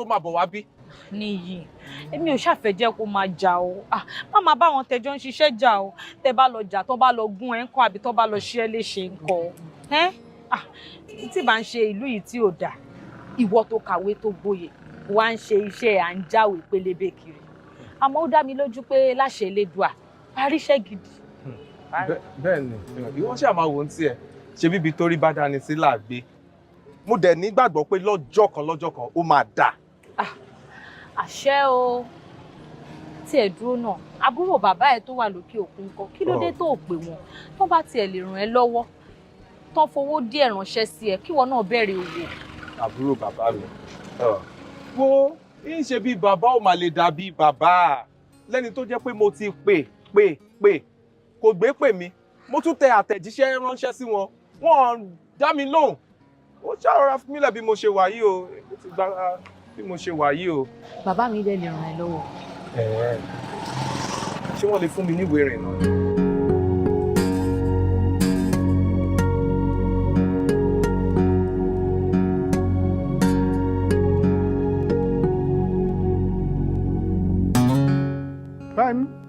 Tó máa bọ̀ wá bí. Níyì, èmi ò ṣàfẹ́ jẹ́ kó máa jà o. Ah, má máa bá wọn tẹjọ́ ń ṣiṣẹ́ jà o. Tẹ bá lọ jà, tó bá lọ gún ẹ ńkọ́, àbí tó bá lọ ṣe é léṣe ńkọ́? Ẹ́, ah, tí bá ń ṣe ìlú yìí tí ò dáa, ìwọ tó kàwé tó gboyè wá ń ṣe iṣẹ́ à ń jáwèé pélébé kiri. Àmọ́ ó dá mi lójú pé láṣẹ Elédùà, àríṣẹ́ gidi. Bẹ́ẹ̀ ni, ìwọ ṣáà máa wò ó tiẹ̀ ṣe bíbi torí bá dání sí làgbé. Mo dẹ̀ nígbàgbọ́ pé lọ́jọ́ kan, lọ́jọ́ kan, ó máa dà. Àṣẹ o. Tí ẹ dúró náà, àbúrò bàbá ẹ tó wà lókè òkun ńkọ́? Kí ló dé tó ò pè wọ́n? Tó bá tiẹ̀ lè ràn ẹ́ lọ́wọ́, tó fowó díẹ̀ ránṣẹ́ sí ẹ, kíwọ náà bẹ̀rẹ̀ òwò. Àbúrò bàbá mi, wo ń ṣe bí bàbá ò mà lè dàbí bàbá lẹ́ni tó jẹ́ pé mo ti pè pè pè, kò gbé pè mí. Mo tún tẹ àtẹ̀jíṣẹ́ ránṣẹ́ sí wọn, wọ́n dá mi lóhùn. Ó ṣàrọ̀ra fún mi lẹ̀ bí mo ṣe wà yìí o. Ó ti gba bí mo ṣe wà yìí o. Bàbá mi dẹ̀ lè ràn ẹ́ lọ́wọ́. Ṣé wọ́n lè fún mi níwèé ìrìnnà? Fẹ́mi.